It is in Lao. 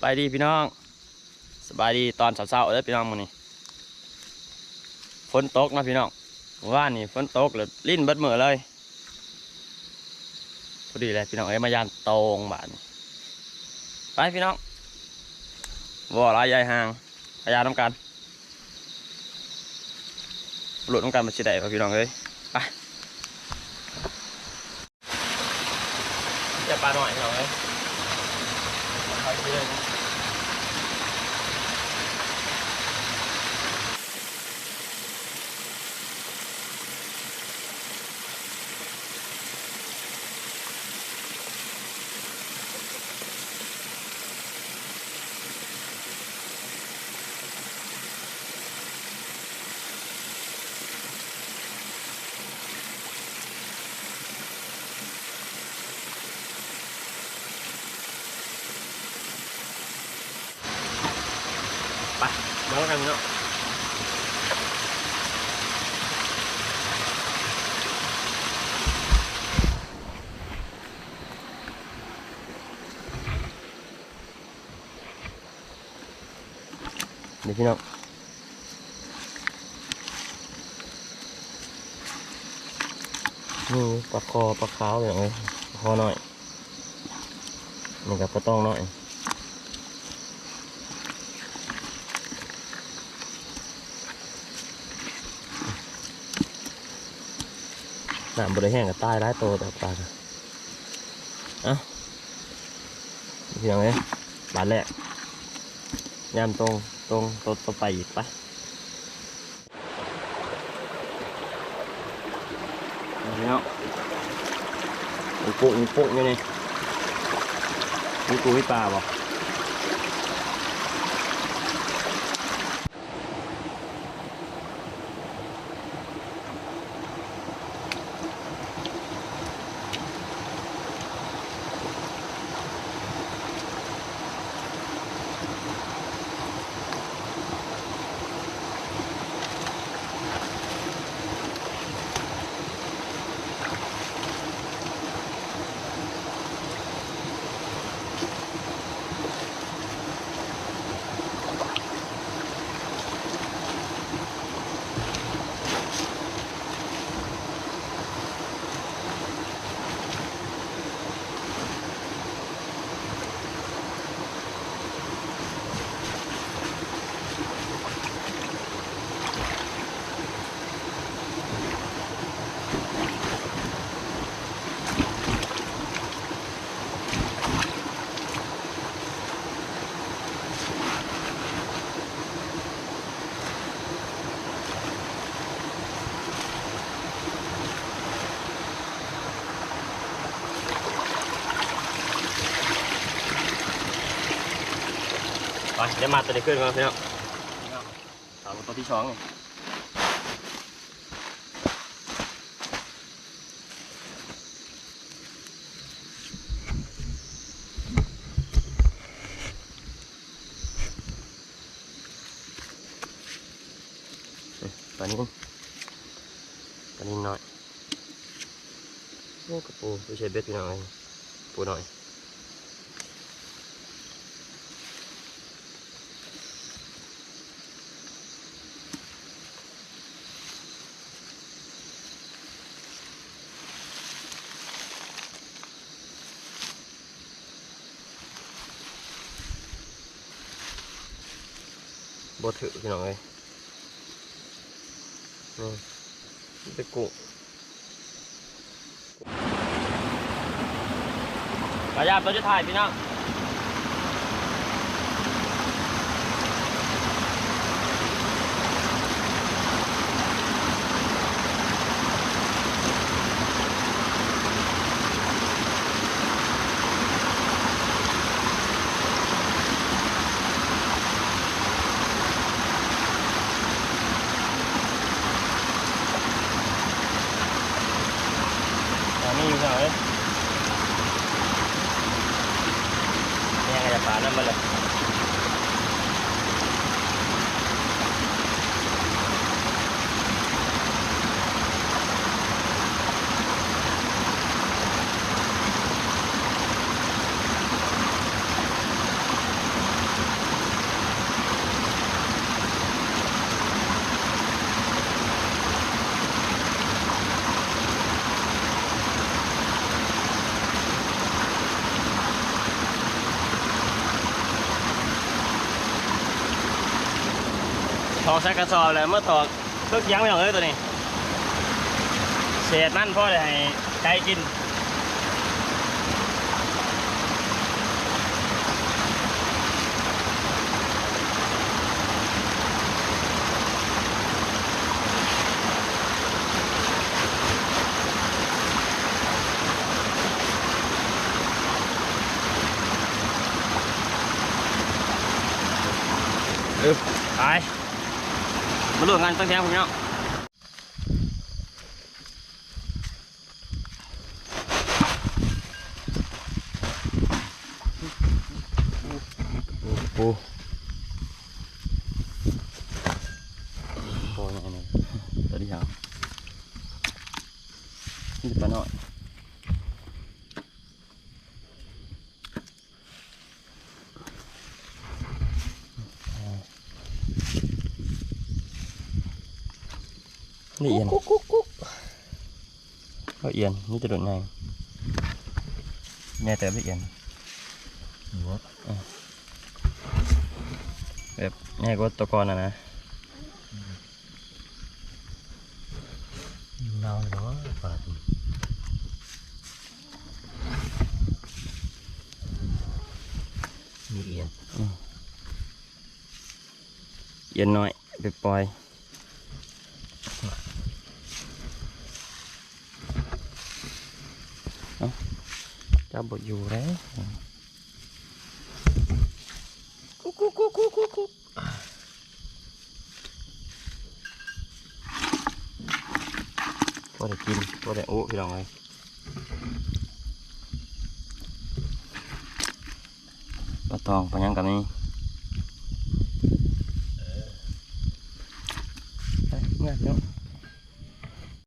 ບາຍດີພີ່ນ້ອງ ສະບາຍດີຕອນເຊົ້າໆເດີພີ່ນ້ອງ. ມື້ນີ້ຝົນຕົກເນາະພີ່ນ້ອງ ມື້ວານນີ້ຝົນຕົກແລ້ວລິນເບິດມື້ເລີຍ. ພໍດີແຫຼະພີ່ນ້ອງເອີຍ ມາຢາມໂຕ່ງບາດນີ້. ໄປພີ່ນ້ອງ ບໍ່ຫຼາຍຢາຍຫ່າງ ໄປຢາມນຳກັນ ລຸ້ນນຳກັນວ່າຊິໄດ້ບໍ່ພີ່ນ້ອງເອີຍ. ໄປ ຈັບປາໜ້ອຍພີ່ນ້ອງເອີຍ ເອົາເລີຍ. ໄປ ມານຳກັນເນາະ. ນີ້ພີ່ນ້ອງ ນີ້ປາຄໍ່ ປາຂາວພີ່ນ້ອງເອີຍ ປາຄໍ່ນ້ອຍ. ນີ້ກໍປາຕອງນ້ອຍ ນ້ຳບໍ່ໄດ້ແຫ້ງກໍຕາຍຫຼາຍໂຕແລ້ວປາ. ເອົ້າ ພີ່ນ້ອງເອີຍ ບາດແລກ ຍາມໂຕ່ງ ໂຕ່ງໂຕຕໍ່ໄປອີກ ໄປ. ນີ້ເນາະ ມີປຸກ ມີປຸກຢູ່ນີ້ ມີປູມີປາບໍ່? ໄປ ດຽວມາຕົວນີ້ຂຶ້ນກ່ອນພີ່ນ້ອງ ເອົາຕົວທີສອງນີ້. ປານິນ ປານິນນ້ອຍ. ໂອ້ ກະປູ ໄປໃສ່ເບັດພີ່ນ້ອງເອີຍ ປູນ້ອຍ. ບໍ່ຖືກພີ່ນ້ອງເອີຍ ນີ້ມີແຕ່ກຸ້ງ. ປາຢາມຕົວສຸດທ້າຍພີ່ນ້ອງ. ຕອນນີ້ພີ່ນ້ອງເອີຍ ແມ່ກໍຈະປານຳເບິດແລ້ວ. ຖອກໃສ່ກະສອບແລ້ວມາຖອກເພິກຢາງ ພີ່ນ້ອງເອີຍ ໂຕນີ້ ເສດມັນພໍໄດ້ໃຫ້ໄກ່ກິນ. ເອີ ໄປ ມາລວມງານຕັ້ງແຖວພຸ້ນເນາະ. ໂອ້ ໂອ້ ໂອ້ ໂອ້ ໂຕນີ້ຫຍັງ ມີແຕ່ປານ້ອຍ. ນີ້ອຽນ ກຸກໆໆໆ ບໍ່ອຽນ ມີແຕ່ໂດດໃຫຍ່ ໃຫຍ່ແຕ່ບໍ່ອຽນ ເອີ ແບບໃຫຍ່ກວ່າໂຕກ່ອນນະນະ. ເນົ່າເນາະ ປານີ້ ມີອຽນ ອືມ ອຽນນ້ອຍໄປປ່ອຍ ເອົ້າ ຈັບບໍ່ຢູ່ເດ້. ກຸກໆໆໆໆ ພໍໄດ້ກິນ ພໍໄດ້ອຸ ພີ່ນ້ອງເອີຍ. ປາຕອງ ປາຫຍັງກໍມີ ໄປເມືອພີ່ນ້ອງ.